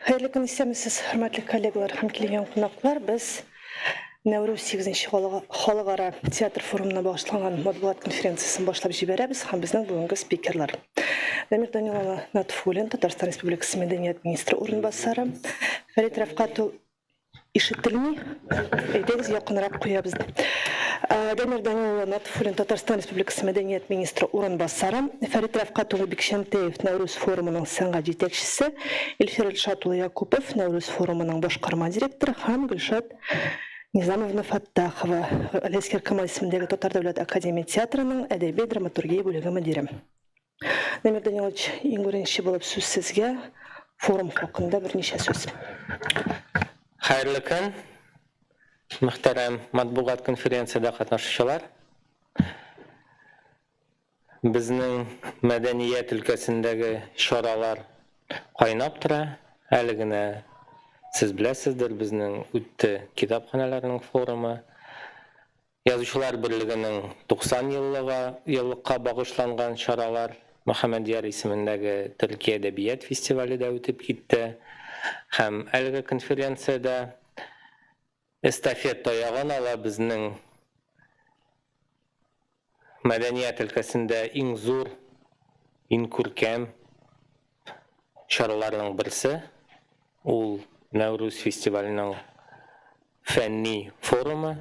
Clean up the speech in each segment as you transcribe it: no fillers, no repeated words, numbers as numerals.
Хәерле көн, исәнмесез, хөрмәтле коллегалар һәм килгән кунаклар. Без Нәүрүз 8 халыкара театр форумына багышланган матбугат конференциясен башлап җибәрәбез һәм безнең бүгенге спикерлар. Дамир Данил улы Натфуллин, Татарстан Республикасы мәдәният министры урынбасары, Фәрит Рәфкать ул Ишетелми. Әйдәгез, якынрак куябыз. Дамир Данил улы Нотфуллин, Татарстан Республикасы мәдәният министры урынбасары, Фәрит Рәфкать улы Бикчәнтәев, Нәүрүз форумының сәнгать җитәкчесе, Илфир Илшат улы Якупов, Нәүрүз форумының башкарма директоры һәм Гөлшат Низамовна Фәттахова, Галиәсгар Камал исемендәге Татар дәүләт академия театрының әдәби драматургия бүлеге мөдире. Дамир Данилович, иң беренче булып сүз сезгә. Форум хакында берничә сүз. Хәерле көн, мөхтәрәм матбугат конференциядә катнашучылар. Безнең мәдәният өлкәсендәге чаралар кайнап тора. Әле генә сез беләсездер, безнең үтте китапханәләрнең форумы. Язучылар берлегенең 90 еллыгы еллыкка багышланган чаралар, Мөхәммәдьяр исемендәге төрки әдәбият фестивале дә үтеп китте. Һәм әлеге конференциядә эстафет таягын ала безнең мәдәният өлкәсендә иң зур, иң күркәм чараларның берсе. Ул Нәүрүз фестиваленең фәнни форумы.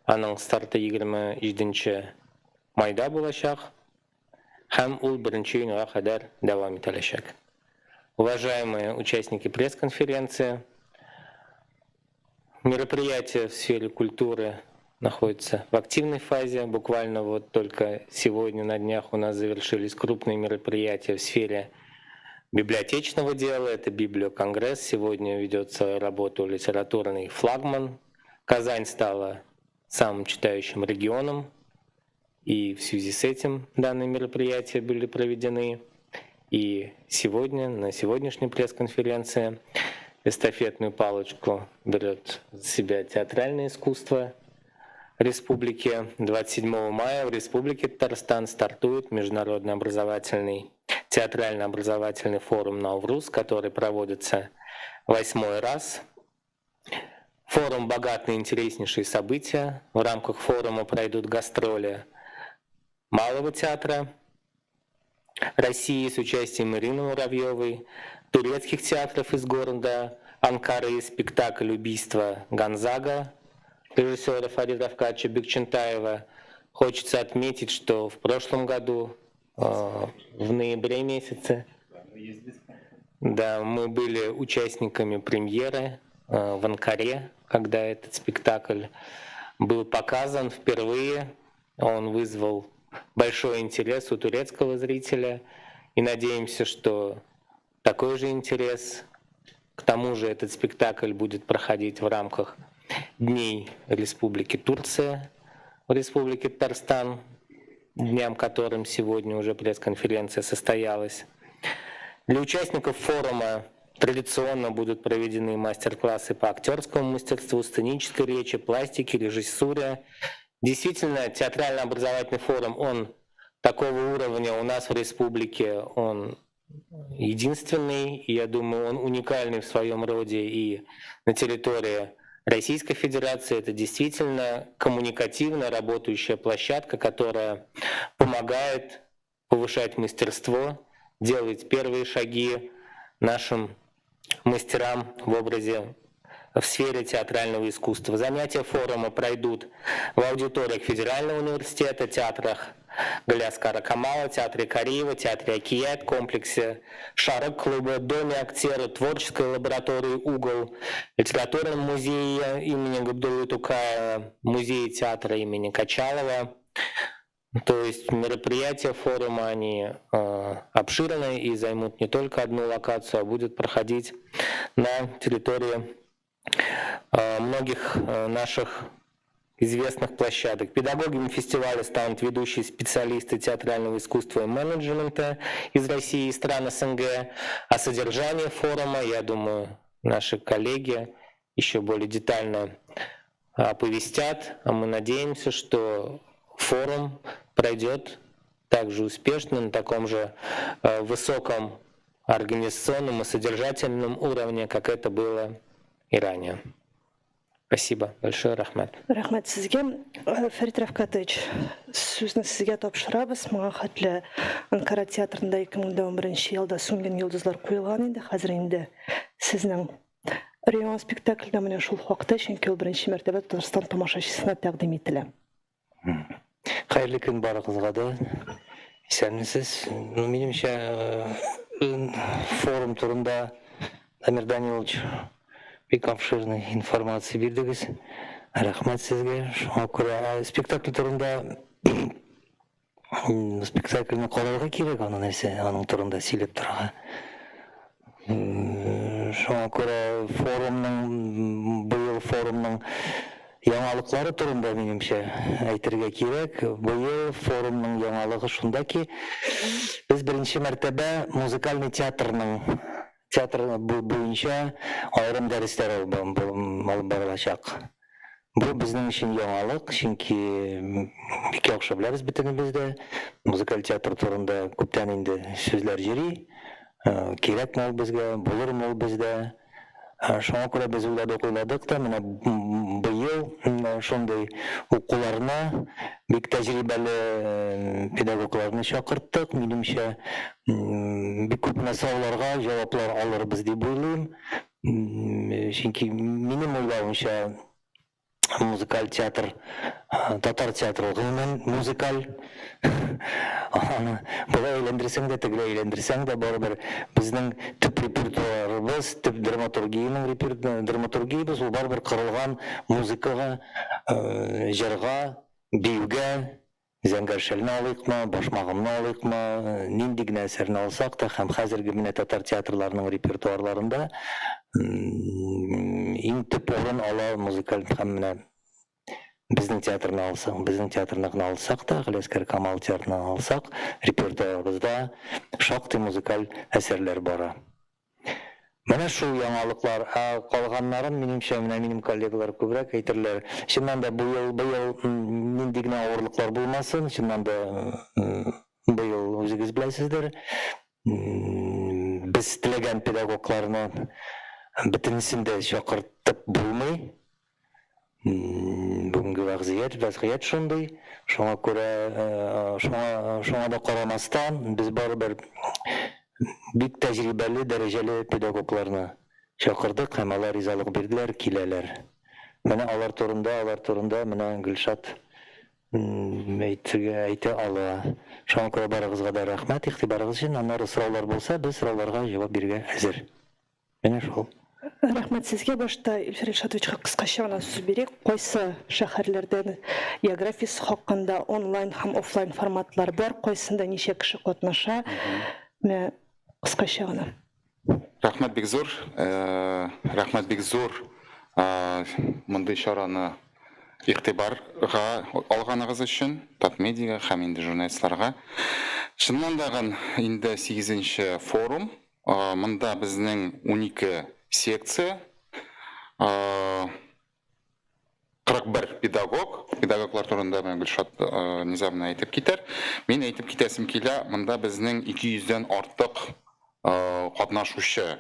Аның старты 27 майда булачак һәм ул 1 июньгә кадәр дәвам ителәчәк. Уважаемые участники пресс-конференции, мероприятия в сфере культуры находятся в активной фазе. Буквально вот только сегодня на днях у нас завершились крупные мероприятия в сфере библиотечного дела. Это библиоконгресс. Сегодня ведется работу литературный флагман. Казань стала самым читающим регионом. И в связи с этим данные мероприятия были проведены. И сегодня, на сегодняшней пресс-конференции, эстафетную палочку берет за себя театральное искусство республики. 27 мая в Республике Татарстан стартует международный образовательный, театрально-образовательный форум «Навруз», который проводится 8-й раз. Форум богат на интереснейшие события. В рамках форума пройдут гастроли Малого театра России с участием Ирины Муравьевой, турецких театров из города Анкары, спектакль «Убийство Гонзага» режиссера Фарида Рафкатовича Бекчентаева. Хочется отметить, что в прошлом году, в ноябре месяце, да, мы были участниками премьеры в Анкаре, когда этот спектакль был показан впервые. Он вызвал большой интерес у турецкого зрителя. И надеемся, что такой же интерес. К тому же этот спектакль будет проходить в рамках Дней Республики Турция в Республике Татарстан, дням которым сегодня уже пресс-конференция состоялась. Для участников форума традиционно будут проведены мастер-классы по актерскому мастерству, сценической речи, пластике, режиссуре. Действительно, театрально-образовательный форум, он такого уровня у нас в республике, он единственный, и я думаю, он уникальный в своем роде и на территории Российской Федерации. Это действительно коммуникативно работающая площадка, которая помогает повышать мастерство, делать первые шаги нашим мастерам в образе в сфере театрального искусства. Занятия форума пройдут в аудиториях Федерального университета, театрах Галиаскара Камала, театре Кариева, театре Акият, комплексе Шарык клуба, Доме актера, творческой лаборатории Угол, литературном музее имени Габдуллы Тукая, музее театра имени Качалова. То есть мероприятия форума, они обширны и займут не только одну локацию, а будут проходить на территории многих наших известных площадок. Педагогами фестиваля станут ведущие специалисты театрального искусства и менеджмента из России и стран СНГ. А содержание форума, я думаю, наши коллеги еще более детально оповестят. А мы надеемся, что форум пройдет также успешно, на таком же высоком организационном и содержательном уровне, как это было и ранее. Спасибо большое, рәхмәт. Рәхмәт сезгә. Фәрит Рәфкатович, сүзне сезгә тапшырабыз. Моңа хәтле Анкара театрында 2011 елда Сүнгән йолдызлар куелган инде. Хәзер инде сезнең Рион спектакльдә менә шул хакта, чөнки ул беренче мәртәбә Татарстан тамашачысына тәкъдим ителә. Хәерле көн барыгызга да. Исәнмесез. Ну, минемчә, форум турында Дамир Данилович бик обширный информация бирдегез. Рәхмәт сезгә. Шуңа күрә спектакль турында спектакльне карарга кирәк, аны нәрсә, аның турында сөйләп торырга. Шуңа күрә форумның, быел форумның яңалыклары турында, минемчә, әйтергә кирәк. Быел форумның яңалыгы шунда ки, без беренче мәртәбә музыкальный театрның театр буенча аерым дәресләр алып барылачак. Бу безнең өчен яңалык, чөнки бик яхшы беләбез бөтенебез дә, музыкаль театр турында күптән инде сүзләр йөри. Кирәкме ул безгә, булырмы ул бездә? Шуңа күрә без уйладык, уйладык та, менә быел шундый укуларны бик тәҗрибәле педагогларны чакырттык. Минемчә, бик күп менә сорауларга җаваплар алырбыз дип уйлыйм. Чөнки минем уйлавымча, музыкаль театр, татар театры гомумән музыкаль. Аны болай әйләндерсәң дә, тегеләй әйләндерсәң дә, барыбер безнең төп репертуарыбыз, төп драматургиянең драматургиябез ул барыбер корылган музыкага, җырга, биюгә. Зәңгәр шәлне алыйкмы, Башмагымны алыйкмы, нинди генә әсәрне алсак та һәм хәзерге менә татар театрларының репертуарларында иң төп урын ала музыкаль һәм менә безнең театрны алсак, безнең театрны гына алсак та, Галиәсгар Камал театрын алсак, репертуарыбызда шактый музыкаль әсәрләр бара. Менә шул яңалыклар, ә калганнарын, минемчә, менә минем коллегалар күбрәк әйтерләр. Чыннан да, бу ел, быел нинди генә авырлыклар булмасын, чыннан да, быел үзегез беләсездер, без теләгән педагогларны бөтенесен дә чакыртып булмый. Бүгенге вәгъзият, вәзгыять шундый. Шуңа күрә, шуңа, шуңа да карамастан, без барыбер бик тәҗрибәле, дәрәҗәле педагогларны чакырдык һәм алар ризалык бирделәр, киләләр. Менә алар турында, алар турында менә Гөлшат әйтергә, әйтә ала. Шуңа күрә барыгызга да рәхмәт игътибарыгыз өчен. Аннары сораулар булса, без сорауларга җавап бирергә әзер. Менә шул. Рәхмәт сезгә. Башта Илфир Илшатовичка кыскача гына сүз бирик. Кайсы шәһәрләрдән географиясе хакында онлайн һәм офлайн форматлар бар, кайсында ничә кеше катнаша? Менә кыскача гына. Рәхмәт бик зур. Рәхмәт бик зур. Мондый чараны игътибарга алганыгыз өчен, Татмедиага һәм инде журналистларга. Чыннан да инде 8 форум. Монда безнең 12 секция, 41 педагог, педагоглар турында менә Гөлшат Низамовна әйтеп китәр. Мин әйтеп китәсем килә, монда безнең 200 дән артык катнашучы.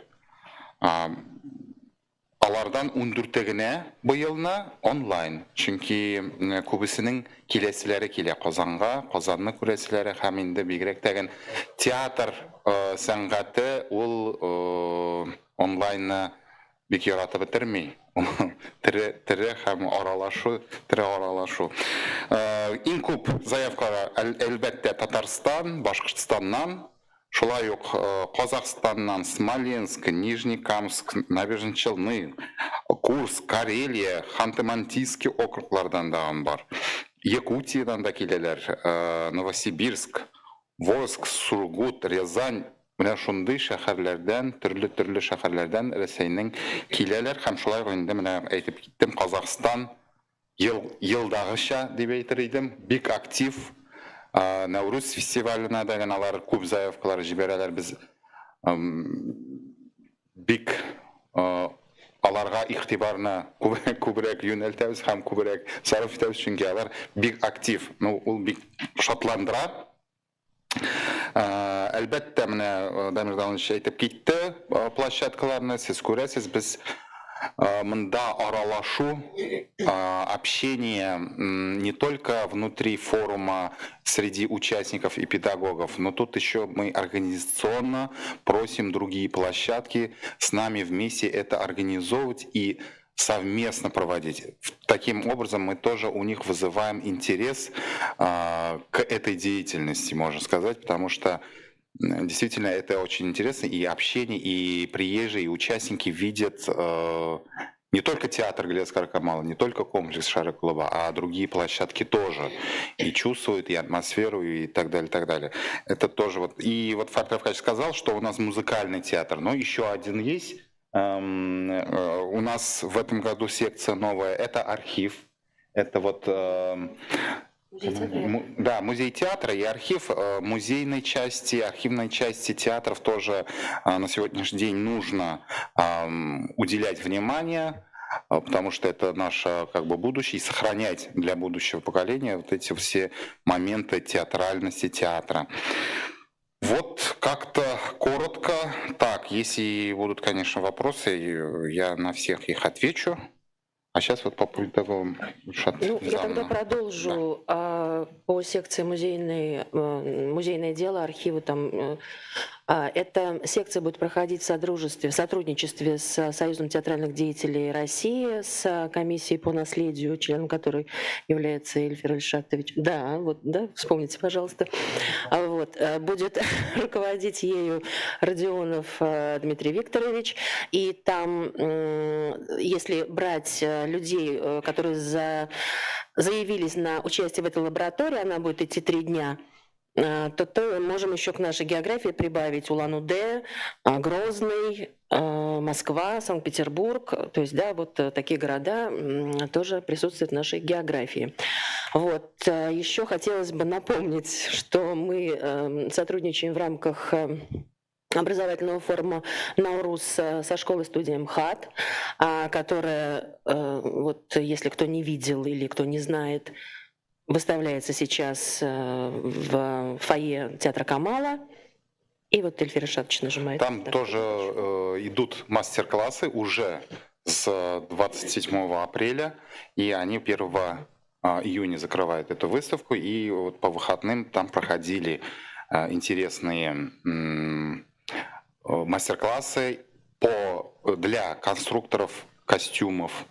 Алардан ундүрте генә быелны онлайн, чөнки күбесенең киләселәре килә Казанга, Казанны күрәселәре һәм инде бигрәк тә театр сәнгате ул онлайнны бик яратып бетерми. Тере, тере һәм аралашу, тере аралашу. Иң күп заявкалар, әлбәттә, Татарстан, Башкортстаннан, Шулай ук Казахстаннан Смоленск, Нижнекамск, Набережные Челны, Курск, Карелия, Ханты-Мансийский округлардан да бар. Якутиядән дә киләләр, Новосибирск, Вольск, Сургут, Рязань, менә шундый шәһәрләрдән, төрле-төрле шәһәрләрдән Рәсәйнең киләләр һәм шулай ук инде менә әйтеп киттем, Казахстан, Ел, елдагыча дип әйтер идем, бик актив. Нәүрүз фестиваленә дә генә алар күп заявкалар җибәрәләр. Без бик аларга игътибарны күбрәк юнәлтәбез һәм күбрәк сарыф итәбез, чөнки алар бик актив. Ну, ул бик шатландыра. Әлбәттә, менә Дамир Давыдович әйтеп китте площадкаларны, сез күрәсез, без монда аралашу, общение не только внутри форума среди участников и педагогов, но тут еще мы организационно просим другие площадки с нами вместе это организовывать и совместно проводить. Таким образом мы тоже у них вызываем интерес к этой деятельности, можно сказать, потому что действительно это очень интересно, и общение, и приезжие, и участники видят не только театр Галиаскара Камала, не только комплекс Шарык Клуба, а другие площадки тоже. И чувствуют и атмосферу, и так далее, так далее. Это тоже вот. И вот Фарид Рафкатович сказал, что у нас музыкальный театр, но еще один есть. У нас в этом году секция новая, это архив. Это вот Музей театра. Да, музей театра и архив музейной части, архивной части театров тоже на сегодняшний день нужно уделять внимание, потому что это наше как бы будущее, и сохранять для будущего поколения вот эти все моменты театральности театра. Вот как-то коротко. Так, если будут, конечно, вопросы, я на всех их отвечу. А сейчас вот по педагогам Ильшат Ну, я тогда Низамовна. продолжу. Да. По секции музейное дело, архивы там. Эта секция будет проходить в сотрудничестве с Союзом театральных деятелей России, с комиссией по наследию, членом которой является Эльфир Ильшатович. Да, вот, да, вспомните, пожалуйста. Вот, будет руководить ею Родионов Дмитрий Викторович. И там, если брать людей, которые заявились на участие в этой лаборатории, она будет идти 3 дня, то можем еще к нашей географии прибавить Улан-Удэ, Грозный, Москва, Санкт-Петербург. То есть, да, вот такие города тоже присутствуют в нашей географии. Вот. Еще хотелось бы напомнить, что мы сотрудничаем в рамках образовательного форума «Науруз» со школой-студией МХАТ, которая, вот, если кто не видел или кто не знает, выставляется сейчас в фойе театра Камала. И вот Эльфир Ильшатович нажимает. Там тоже идут мастер-классы уже с 27 апреля, и они 1 июня закрывают эту выставку, и вот по выходным там проходили интересные мастер-классы для конструкторов костюмов.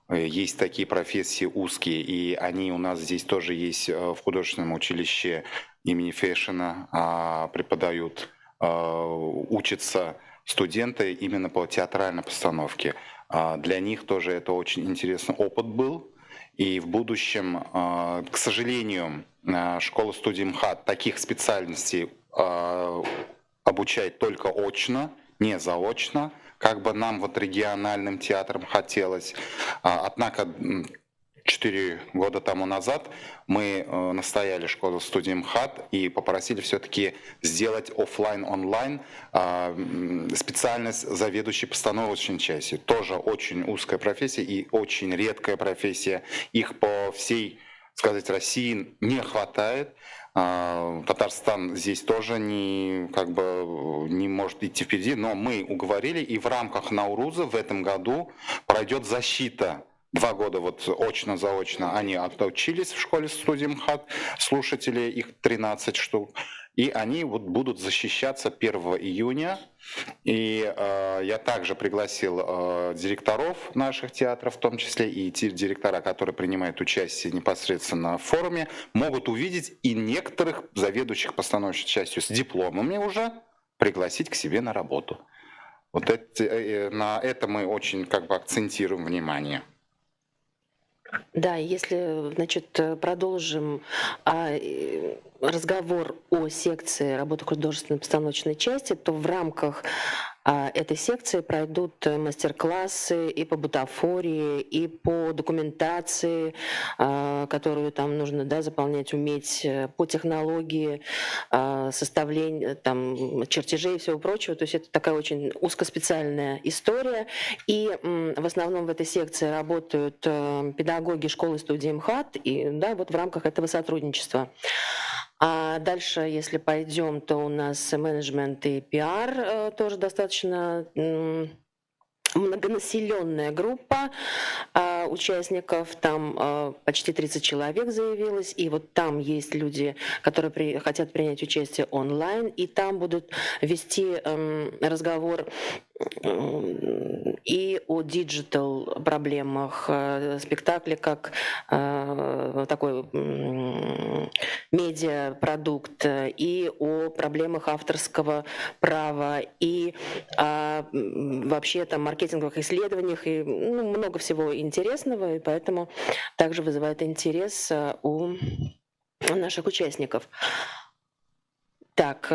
Есть такие профессии узкие, и они у нас здесь тоже есть в художественном училище имени Фешина, преподают, учатся студенты именно по театральной постановке. Для них тоже это очень интересный опыт был. И в будущем, к сожалению, школа-студия МХАТ таких специальностей обучает только очно, не заочно, как бы нам вот региональным театрам хотелось. Однако 4 года тому назад мы настояли школу-студию МХАТ и попросили все-таки сделать офлайн-онлайн специальность заведующей постановочной частью. Тоже очень узкая профессия и очень редкая профессия. Их по всей, сказать, России не хватает. Татарстан здесь тоже не, как бы, не может идти впереди, но мы уговорили, и в рамках Науруза в этом году пройдет защита. 2 года вот очно-заочно они отучились в школе-студии МХАТ, слушатели, их 13 штук, и они вот будут защищаться 1 июня. И я также пригласил директоров наших театров, в том числе и те директора, которые принимают участие непосредственно в форуме, могут увидеть и некоторых заведующих постановочной частью с дипломами уже пригласить к себе на работу. Вот на это мы очень как бы акцентируем внимание. Да, если, значит, продолжим разговор о секции работы художественной постановочной части, то в рамках этой секции пройдут мастер-классы и по бутафории, и по документации, которую там нужно, да, заполнять, уметь, по технологии составления там, чертежей и всего прочего. То есть это такая очень узкоспециальная история. И в основном в этой секции работают педагоги школы-студии МХАТ, и, да, вот в рамках этого сотрудничества. Дальше, если пойдем, то у нас менеджмент и пиар тоже достаточно многонаселенная группа участников, там почти 30 человек заявилось, и вот там есть люди, которые хотят принять участие онлайн, и там будут вести разговор и о digital проблемах спектакля как такой медиапродукт, и о проблемах авторского права, и вообще там маркетинговых исследованиях, и, ну, много всего интересного, и поэтому также вызывает интерес у наших участников. Так,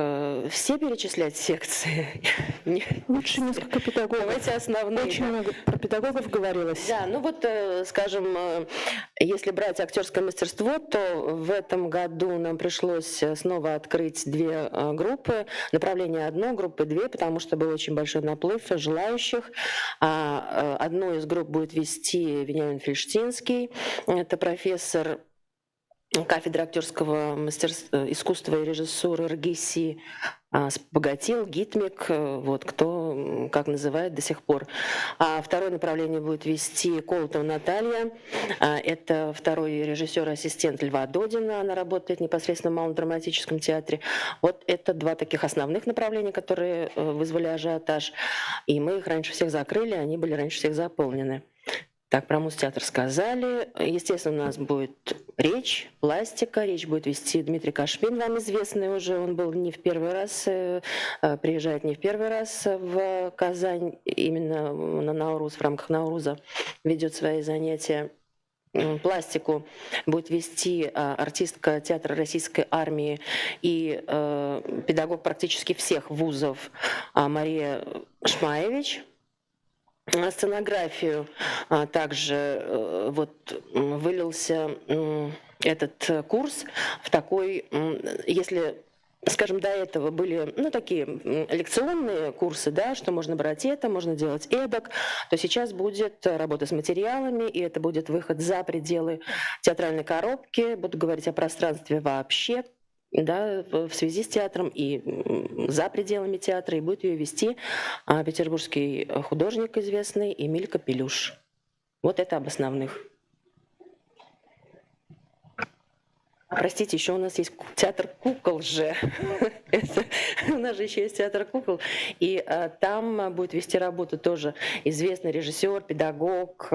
все перечислять секции? Лучше несколько педагогов. Давайте основные. Очень много про педагогов говорилось. Да, ну вот, скажем, если брать актерское мастерство, то в этом году нам пришлось снова открыть две группы. Направление одно, группы две, потому что был очень большой наплыв желающих. Одну из групп будет вести Вениамин Фельштинский, это профессор кафедры актерского мастерства, искусства и режиссуры РГИСИ, Богатил, Гитмик, вот кто как называет до сих пор. А второе направление будет вести Колотова Наталья. Это второй режиссер-ассистент Льва Додина, она работает непосредственно в Малом драматическом театре. Вот это два таких основных направления, которые вызвали ажиотаж. И мы их раньше всех закрыли, они были раньше всех заполнены. Так, про музтеатр сказали. Естественно, у нас будет речь, пластика. Речь будет вести Дмитрий Кашмин, вам известный уже. Он был не в первый раз, приезжает не в первый раз в Казань, именно на Науруз, в рамках Науруза ведет свои занятия. Пластику будет вести артистка театра Российской армии и педагог практически всех вузов Мария Шмаевич. Сценографию также вот вылился этот курс в такой, если, скажем, до этого были, ну, такие лекционные курсы, да, что можно брать это, можно делать эдак, то сейчас будет работа с материалами, и это будет выход за пределы театральной коробки, буду говорить о пространстве вообще, да, в связи с театром и за пределами театра, и будет ее вести петербургский художник известный Эмиль Капелюш. Вот это об основных. Простите, еще у нас есть театр кукол же. У нас же еще есть театр кукол. И там будет вести работу тоже известный режиссер, педагог,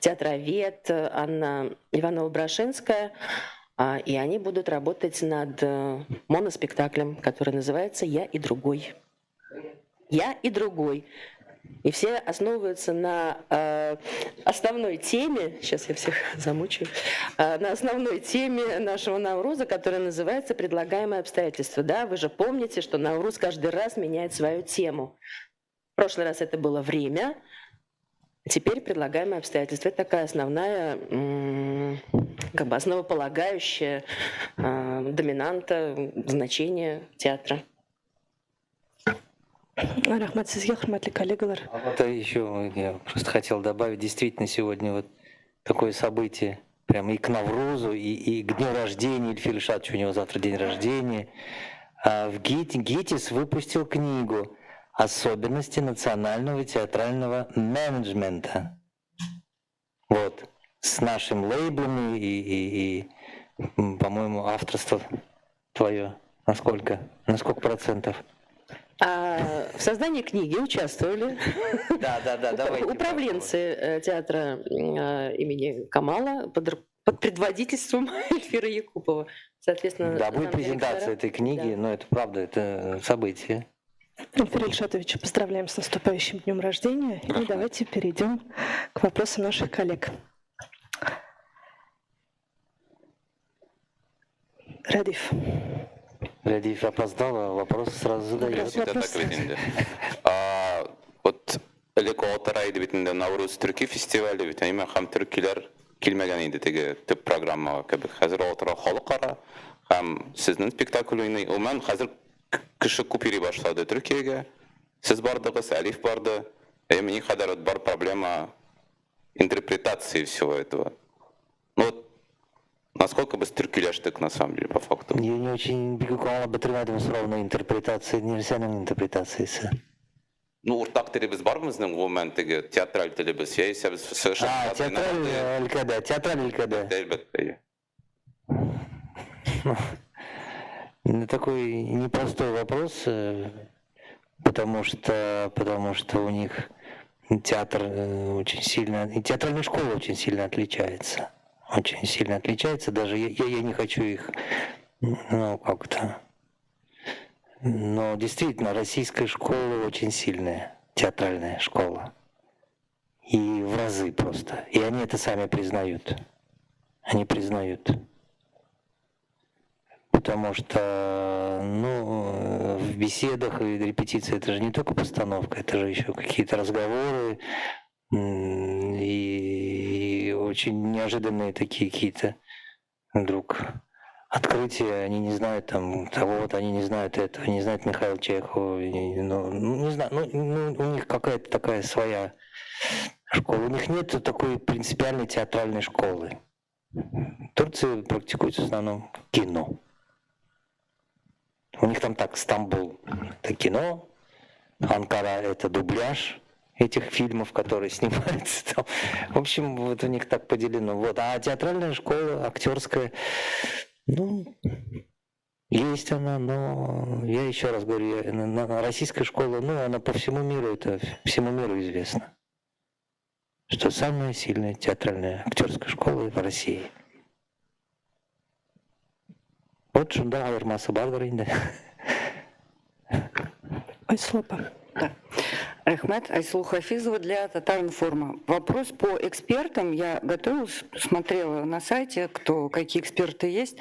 театровед Анна Иванова-Брашинская. И они будут работать над моноспектаклем, который называется «Я и другой». «Я и другой». И все основываются на основной теме, сейчас я всех замучаю, на основной теме нашего Науруза, которая называется «Предлагаемые обстоятельства». Да, вы же помните, что Науруз каждый раз меняет свою тему. В прошлый раз это было время, теперь предлагаемые обстоятельства. Это такая основная, как бы основополагающая доминанта значения театра. Рәхмәт сезгә, хөрмәтле коллегалар. А вот еще я просто хотел добавить, действительно, сегодня вот такое событие, прямо и к Наврузу, и к дню рождения Ильфира Ильшатовича, у него завтра день рождения. В ГИТИС выпустил книгу «Особенности национального театрального менеджмента». Вот, с нашим лейблами и, по-моему, авторство твое. На сколько? На сколько процентов? В создании книги участвовали Да, давайте. Управленцы театра имени Камала под предводительством Эльфира Якупова. Соответственно, да, будет презентация этой книги, да. Но это правда, это событие. Эльфир Ильшатович, поздравляем с наступающим днем рождения. И давайте перейдем к вопросам наших коллег. Радиф. Радиф опоздал, а вопрос сразу задает. Вот элек алтара иде бит инде Навруз төрки фестивале бит, әмма һәм төркиләр килмәгән инде теге төп программага кебек. Хәзер алтара халыкара һәм сезнең спектакль уйный. Гомумән хәзер кеше күп йөри башлады Төркиягә. Сез бардыгыз, Әлиф барды. Әмма никадәр бар проблема интерпретации всего этого. Ну вот Насколько без төркиләштек на самом деле по факту? Я не очень бик үк аңлап бетермәдем сорауны, интерпретация, нәрсәнең интерпретациясе? Ну, уртак телебез бармы безнең, гомумән, теге театраль телебез, яисә без совершенно А, разные театраль народы? өлкәдә, театраль өлкәдә. Әлбәттә, иә. Ну, такой непростой вопрос, потому что у них театр очень сильно, и театральная школа очень сильно отличается. Очень сильно отличается. Даже я не хочу их, ну, как-то. Но действительно, российская школа очень сильная, театральная школа. И в разы просто. И они это сами признают. Они признают. Потому что, ну, в беседах и репетиции это же не только постановка, это же еще какие-то разговоры и очень неожиданные такие какие-то вдруг открытия. Они не знают там того, вот они не знают этого, не знают Михаила Чехова, ну, не знаю, ну, у них какая-то такая своя школа. У них нет такой принципиальной театральной школы. В Турции практикуется в основном кино. У них там так: Стамбул — это кино, Анкара — это дубляж этих фильмов, которые снимаются там. В общем, вот у них так поделено. Вот. А театральная школа, актерская, ну, есть она, но я еще раз говорю, российская школа, ну, она по всему миру, это всему миру известно, что самая сильная театральная актерская школа в России. Вот шунда аермасы бардыр инде. Айсылу апа. Да. Рәхмәт, Айсылу Хафизова для Татаринформа. Вопрос по экспертам. Я готовилась, смотрела на сайте, кто, какие эксперты есть.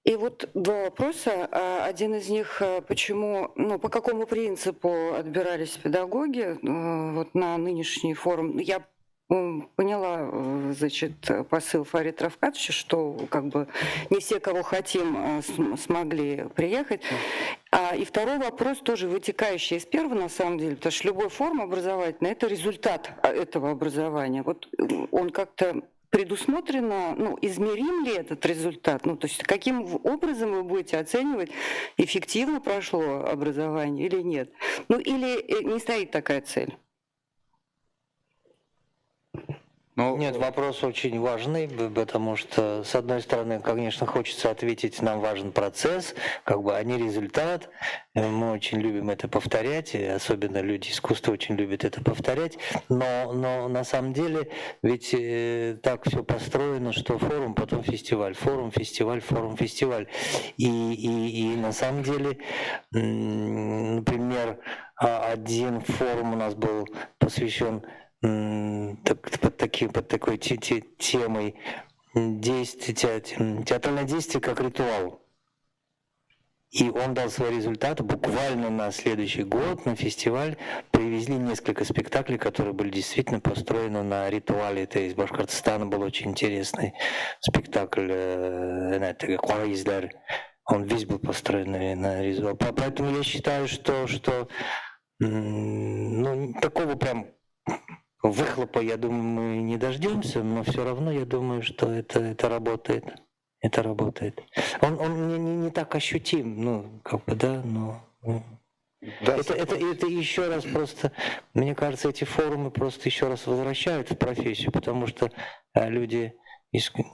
И вот два вопроса. Один из них, почему, ну, по какому принципу отбирались педагоги вот на нынешний форум? Я поняла, значит, посыл Фарита Рафкатовича, что как бы не все, кого хотим, смогли приехать. И второй вопрос, тоже вытекающий из первого, на самом деле, потому что любой форум образовательный — это результат этого образования. Вот он как-то предусмотрено, ну, измерим ли этот результат? Ну, то есть каким образом вы будете оценивать, эффективно прошло образование или нет? Ну, или не стоит такая цель? Ну, Нет, вопрос очень важный, потому что, с одной стороны, конечно, хочется ответить, нам важен процесс, как бы, а не результат. Мы очень любим это повторять, и особенно люди искусства очень любят это повторять, но на самом деле ведь так все построено, что форум, потом фестиваль, форум, фестиваль, форум, фестиваль. И на самом деле, например, один форум у нас был посвящен так, под такой темой действие, театральное действие как ритуал. И он дал свой результат. Буквально на следующий год на фестиваль привезли несколько спектаклей, которые были действительно построены на ритуале. Это из Башкортостана был очень интересный спектакль Кара йөзләр. Он весь был построен на ритуале. Поэтому я считаю, что ну, такого прям выхлопа, я думаю, мы не дождемся, но все равно я думаю, что это работает. Это работает. Он не так ощутим, ну, как бы, да, но Да, это еще раз просто, мне кажется, эти форумы просто еще раз возвращают в профессию, потому что люди,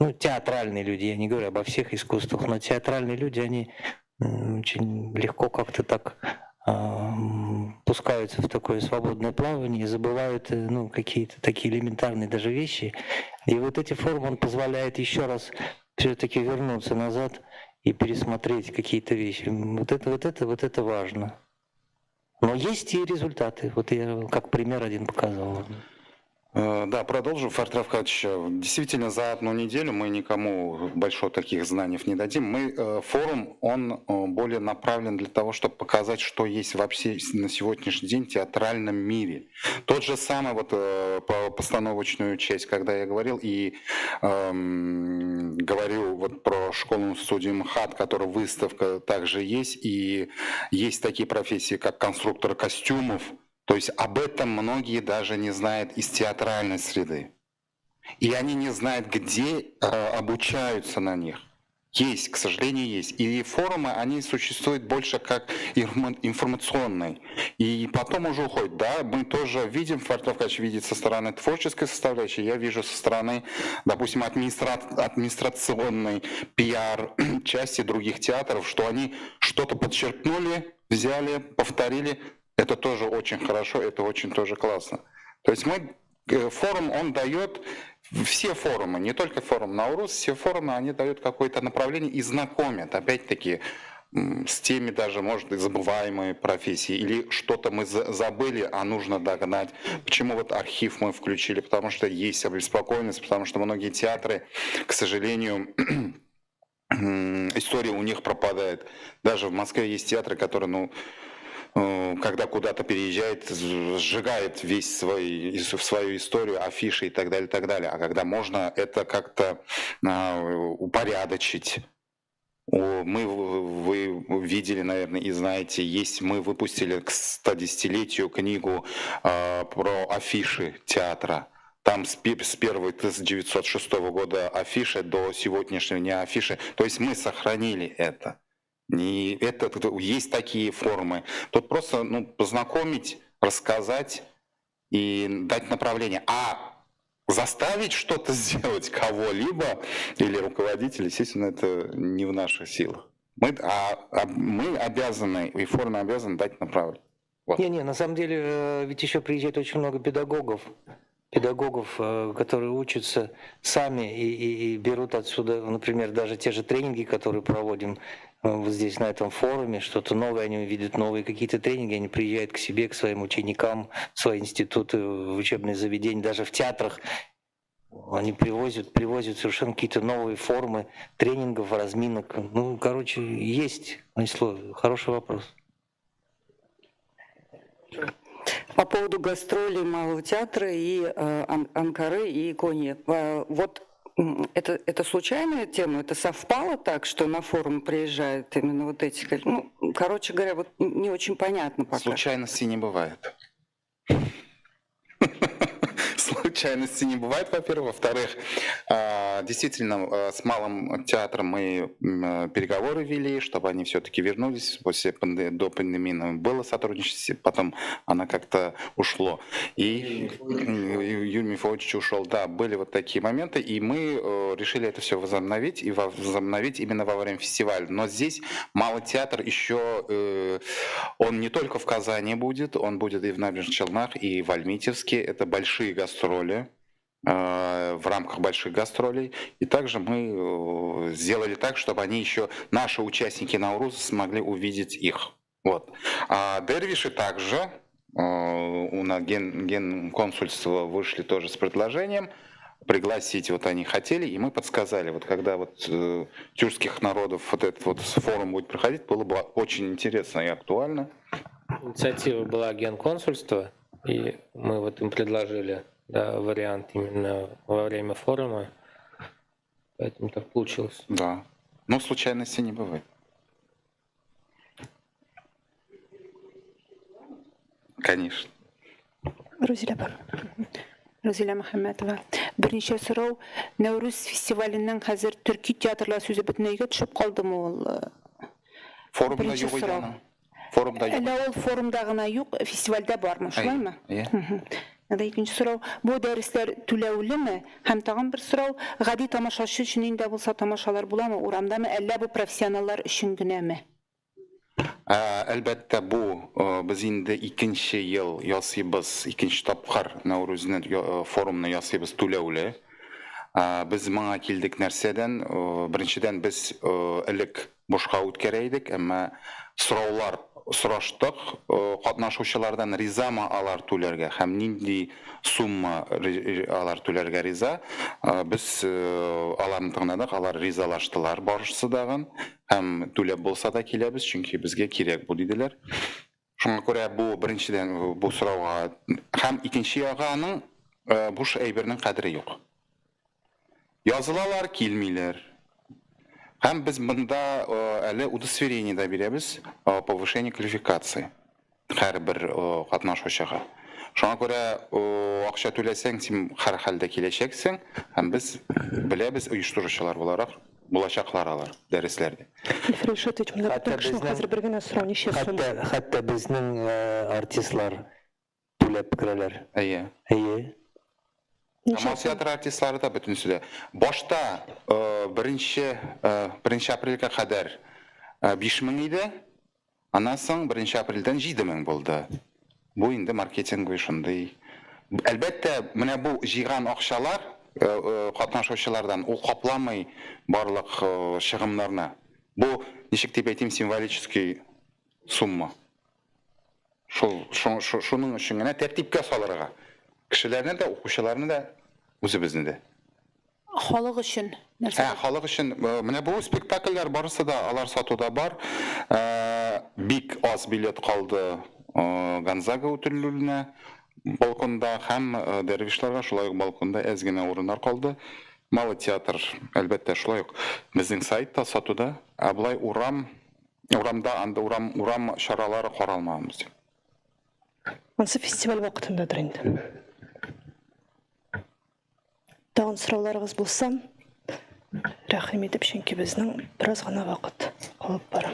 ну, театральные люди, я не говорю обо всех искусствах, но театральные люди, они очень легко как-то так пускаются в такое свободное плавание и забывают ну, какие-то такие элементарные даже вещи. И вот эти форумы, он позволяет еще раз все-таки вернуться назад и пересмотреть какие-то вещи. Вот это важно. Но есть и результаты. Вот я как пример один показывал. Да, продолжу, Фарид Рафкатович. Действительно, за одну неделю мы никому большого таких знаний не дадим. Форум, он более направлен для того, чтобы показать, что есть вообще на сегодняшний день в театральном мире. Тот же самый вот по постановочную часть, когда я говорил и говорил вот про школу студию МХАТ, которая выставка также есть, и есть такие профессии, как конструктор костюмов. То есть об этом многие даже не знают из театральной среды. И они не знают, где обучаются на них. Есть, к сожалению, есть. И форумы, они существуют больше как информационные. И потом уже уходят. Да, мы тоже видим, Фарид Рафкатович видит со стороны творческой составляющей, я вижу со стороны, допустим, администрационной пиар части других театров, что они что-то подчеркнули, взяли, повторили. Это тоже очень хорошо, это очень тоже классно. То есть форум, он дает, все форумы, не только форум Науруз, все форумы, они дают какое-то направление и знакомят, опять-таки, с теми даже, может, и забываемые профессии, или что-то мы забыли, а нужно догнать. Почему вот архив мы включили? Потому что есть обеспокоенность, потому что многие театры, к сожалению, история у них пропадает. Даже в Москве есть театры, которые, ну, когда куда-то переезжает, сжигает весь свой, свою историю, афиши и так далее, и так далее. А когда можно это как-то упорядочить. Вы видели, наверное, и знаете, есть, мы выпустили к 110-летию книгу про афиши театра. Там с первого 1906 года афиши до сегодняшнего дня афиши. То есть мы сохранили это. Не, это есть такие формы. Тут просто, ну, познакомить, рассказать и дать направление. А заставить что-то сделать кого-либо или руководителя, естественно, это не в наших силах. Мы обязаны, и форум обязан дать направление. Вот. Не-не, на самом деле ведь еще приезжает очень много педагогов, педагогов, которые учатся сами и берут отсюда, например, даже те же тренинги, которые проводим вот здесь на этом форуме, что-то новое, они увидят новые какие-то тренинги, они приезжают к себе, к своим ученикам, в свои институты, в учебные заведения, даже в театрах. Они привозят совершенно какие-то новые формы тренингов, разминок. Ну, короче, есть, Айслу, хороший вопрос. По поводу гастролей Малого театра и Анкары и Коньи. Вот это случайная тема? Это совпало так, что на форум приезжают именно вот эти? Ну, короче говоря, вот не очень понятно пока. Случайностей не бывает. Случайности не бывает, во-первых. Во-вторых, действительно, с Малым театром мы переговоры вели, чтобы они все-таки вернулись. До пандемии было сотрудничество, потом она как-то ушло. И Юрий Мефодьевич ушел. Да, были вот такие моменты, и мы решили это все возобновить, и возобновить именно во время фестиваля. Но здесь Малый театр еще, он не только в Казани будет, он будет и в Набережных Челнах, и в Альметьевске. Это большие гастроли в рамках больших гастролей. И также мы сделали так, чтобы они еще, наши участники Науруза, смогли увидеть их. Вот. А дервиши также, у нас генконсульство вышли тоже с предложением пригласить, вот они хотели, и мы подсказали, вот когда вот тюркских народов вот этот вот форум будет проходить, было бы очень интересно и актуально. Инициатива была генконсульства, и мы вот им предложили, да, вариант именно во время форума, поэтому так получилось. Да, но случайности не бывает. Конечно. Рузилә апа. Рузилә Мөхәммәтова. Берничә сорау. Нәүрүз фестиваленең хәзер төрки театрлар сүзе бөтенләйгә төшеп калдымы ул? Форумда Беренче юк иде сорау. аның. Форумда юк. Әллә ул форумда гына юк, фестивальдә бармы, шулаймы? Әйе. Әдә икенче сорау. Бу дәресләр түләүлеме? Һәм тагын бер сорау. Гади тамашачы өчен инде булса тамашалар буламы, урамдамы, әллә бу профессионаллар өчен генәме? Әлбәттә, бу без инде икенче ел ясыйбыз, икенче тапкыр Нәүрүзне форумны ясыйбыз түләүле. Без моңа килдек нәрсәдән? Беренчедән, без элек бушка үткәрә идек, әмма сораулар сораштык катнашучылардан, ризамы алар түләргә һәм нинди сумма алар түләргә риза. Без аларны тыңладык, алар ризалаштылар барысы дагын һәм түләп булса да киләбез, чөнки безгә кирәк бу диделәр. Шуңа күрә бу беренчедән бу сорауга һәм икенче ягы аның буш әйбернең кадере юк. Язылалар, килмиләр. Һәм без монда әле удостоверение дә бирәбез, повышение квалификации. Һәрбер катнашучыга. Шуңа күрә акча түләсәң, син һәрхәлдә киләчәксең, һәм без беләбез, оештыручылар буларак, булачаклар алар дәресләрдә. Илфир Илшатович, менә бөтен кешенең хәзер бер генә сорау, ничә сум? Хәтта, хәтта безнең артистлар түләп керәләр. Әйе. Әйе. Камал театры артистлары да бөтенесе дә. Башта беренче, беренче апрельгә кадәр 5000 иде. Аннан соң беренче апрельдән 7000 булды. Бу инде маркетинговый шундый. Әлбәттә, менә бу җыйган акчалар катнашучылардан ул капламый барлык чыгымнарны. Бу, ничек дип әйтим, символический сумма. Шул, шуның өчен генә тәртипкә салырга. Кешеләрне дә, укучыларны да, үзебезне дә. Халык өчен нәрсә? Ә, халык өчен менә бу спектакльләр барысы да алар сатуда бар. Бик аз билет калды Гонзага үтерелүенә балконда һәм Дәрвишларга шулай ук балконда әз генә урыннар калды. Малый театр, әлбәттә, шулай ук безнең сайтта сатуда. Ә болай урам, урамда анда урам, урам чаралары каралмаган бездә. Ансы фестиваль вакытындадыр инде. Тагын сорауларыгыз булса, рәхим итеп, чөнки безнең бераз гына вакыт калып бара.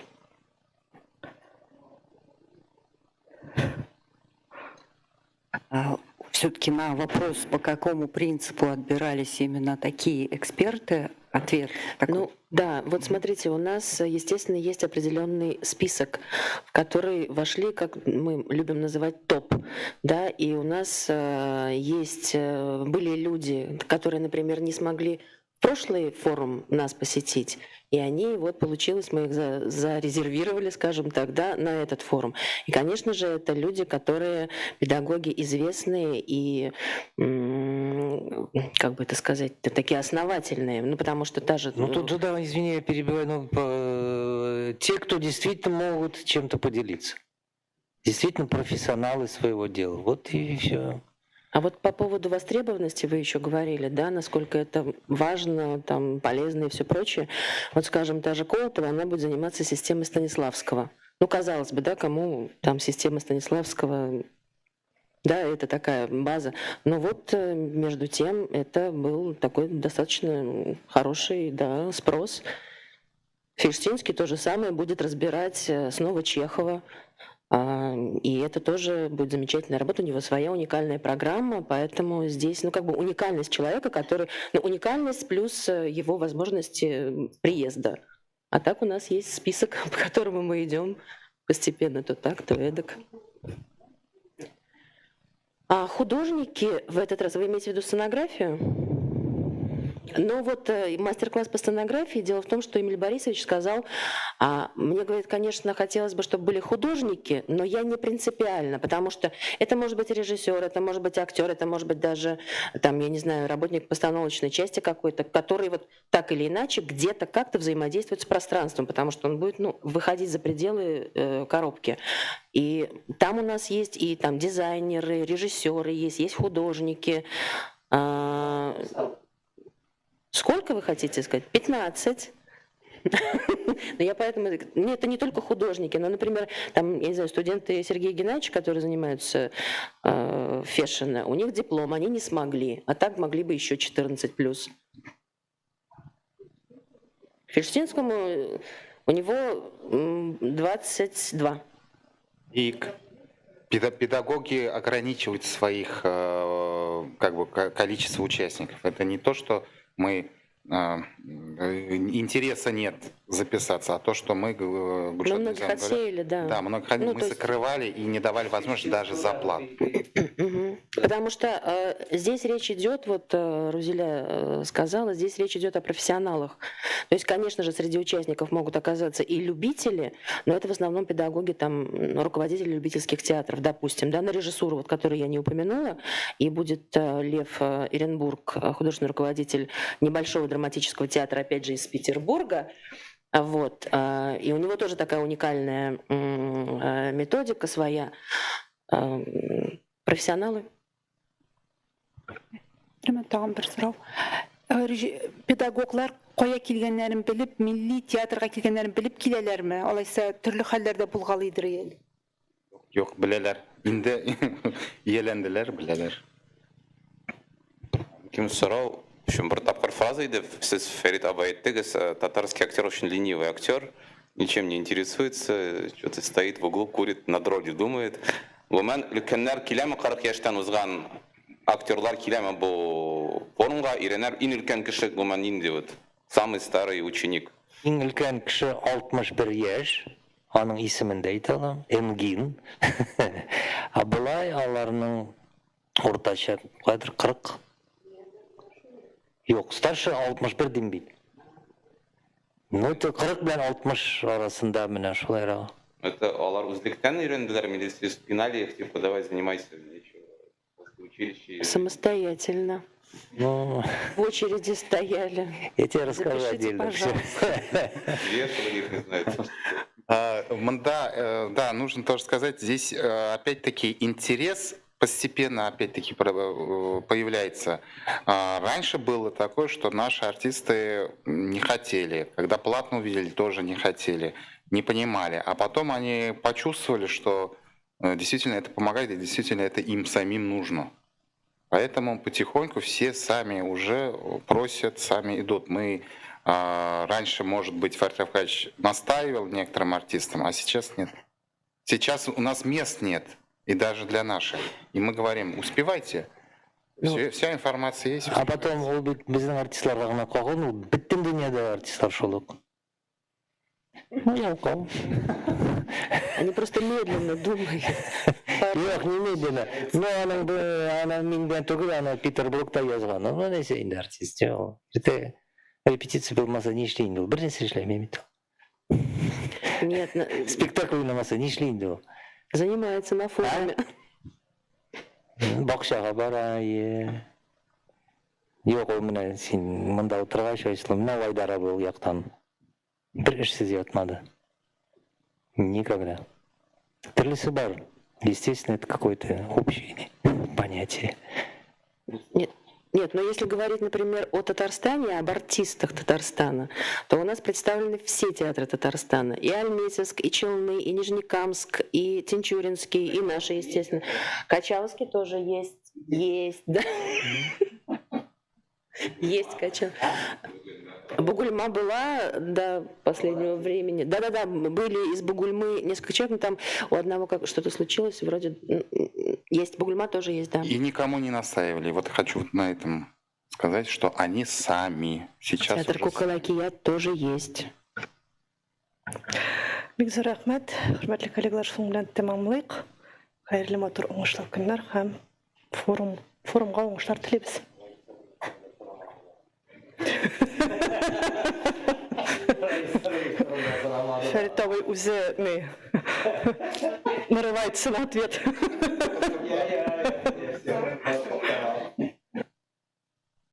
Все-таки на вопрос, по какому принципу отбирались именно такие эксперты, ответ такой. Ну, да, вот смотрите, у нас, естественно, есть определенный список, в который вошли, как мы любим называть, топ, да, и у нас есть, были люди, которые, например, не смогли прошлый форум нас посетить, и они, вот получилось, мы их зарезервировали, скажем так, да, на этот форум. И, конечно же, это люди, которые педагоги известные и, как бы это сказать, такие основательные, ну, потому что та же... Ну, тут же, да, извини, я перебиваю, но те, кто действительно могут чем-то поделиться. Действительно профессионалы своего дела. Вот и все. А вот по поводу востребованности вы еще говорили, да, насколько это важно, там, полезно и все прочее. Вот, скажем, та же Колотова, она будет заниматься системой Станиславского. Ну, казалось бы, да, кому там система Станиславского, да, это такая база. Но вот между тем это был такой достаточно хороший, да, спрос. Фильштинский то же самое будет разбирать снова Чехова. И это тоже будет замечательная работа, у него своя уникальная программа, поэтому здесь, ну, как бы уникальность человека, который, ну, уникальность плюс его возможности приезда. А так у нас есть список, по которому мы идем постепенно, то так, то эдак. А художники в этот раз, вы имеете в виду сценографию? Но вот мастер-класс по сценографии, дело в том, что Эмиль Борисович сказал, мне, говорит, конечно, хотелось бы, чтобы были художники, но я не принципиально, потому что это может быть режиссер, это может быть актер, это может быть даже, там, я не знаю, работник постановочной части какой-то, который вот так или иначе где-то как-то взаимодействует с пространством, потому что он будет, ну, выходить за пределы коробки. И там у нас есть и там дизайнеры, режиссеры есть, есть художники. Сколько вы хотите сказать? 15. Но я поэтому... Нет, это не только художники, но, например, там, я не знаю, студенты Сергея Геннадьевича, которые занимаются fashion, у них диплом, они не смогли, а так могли бы еще 14+. Фильштинскому у него 22. И педагоги ограничивают своих как бы, количество участников. Это не то, что мы интереса нет записаться, а то, что мы, ну, многих отсеяли, да. Да, многих, ну, мы закрывали и не давали возможность даже за плату. Потому что здесь речь идет, вот Рузиля сказала, здесь речь идет о профессионалах. То есть, конечно же, среди участников могут оказаться и любители, но это в основном педагоги, там, руководители любительских театров, допустим, да, на режиссуру, вот, которую я не упомянула, и будет Лев Эренбург, художественный руководитель небольшого драматического театра, опять же, из Петербурга. Вот. И у него тоже такая уникальная методика своя. Профессионалы. Тагын бер сорау. Педагоглар кая килгәннәрен белеп, милли театрга килгәннәрен белеп киләләрме? Алайса төрле хәлләрдә булгалыйдыр әле. Юк, беләләр. Инде ияләнделәр, беләләр. Кем сорау, өчен бер тапкыр фраза иде, сез Фәрит абый әйттегез, татарский актер очень ленивый актер, ничем не интересуется, что-то стоит в углу, курит, над ролью думает. Гомумән, өлкәннәр киләме, 40 яшьтән узган актерлар киләме бу форумга, өйрәнә? Иң өлкән кеше гомумән нинди вот? Самый старый ученик. Иң өлкән кеше 61 яшь, аның исемен дә әйтә алам, Энгин. Ә болай аларның уртача кадер 40. Юк, старше 61 дим бит. Ну, это 40 белән 60 арасында менә шулайрак. Это алар үзлектән өйрәнделәр, или сез пинали их, типа, давай занимайся, нечего. После училища. Самостоятельно. Ну, В очереди стояли. я тебе расскажу Запишите, отдельно всё. пожалуйста. Вешали их, не знаю. Мында, да, нужно тоже сказать, здесь опять-таки интерес постепенно опять-таки появляется. Раньше было такое, что наши артисты не хотели, когда платно увидели, тоже не хотели, не понимали. А потом они почувствовали, что действительно это помогает и действительно это им самим нужно. Поэтому потихоньку все сами уже просят, сами идут. Мы раньше, может быть, Фарид Рафкатович настаивал некоторым артистам, а сейчас нет. Сейчас у нас мест нет, и даже для наших. И мы говорим, успевайте. Вся информация есть. А потом ул бит безнең артистларга гына кагылмый, ул бөтен дөньяда артистлар шул ук. Ну, ялкау. Они просто медленно думают. Юк, не медленно. Ну, аның бу, аны миндән түгел, аны Питер Брук та язган. Ну, нәрсә инде артист. Юк. Иртә репетиция булмаса ни эшли инде ул? Бер нәрсә эшләми бит ул. Нет, Спектакль уйнамаса ни эшли инде ул? занимается на форуме. Бакчага бара, е. Юк, ул менә син монда утыргач, Айсылу, менә Айдар абый ул яктан бер эшсез ятмады. Никогда. Төрлесе бар. Естественно, это какое-то общее понятие. Нет, нет, но если говорить, например, о Татарстане, об артистах Татарстана, то у нас представлены все театры Татарстана. И Альметьевск, и Челны, и Нижнекамск, и Тинчуринский, и наши, естественно. Качаловский тоже есть. Есть, да. Есть Качал. Бугульма была до последнего времени. Да-да-да, были из Бугульмы несколько человек, но там у одного как что-то случилось, вроде есть. Бугульма тоже есть, да. И никому не настаивали. Вот хочу вот на этом сказать, что они сами сейчас Театр уже Кукол Әкият тоже есть. Бик зур рәхмәт, хөрмәтле коллегалар, шуның белән тәмамлыйк. Хәерле матур уңышлы көннәр һәм форумга уңышлар телибез. Фәрит абый үзе ни нарывается на ответ.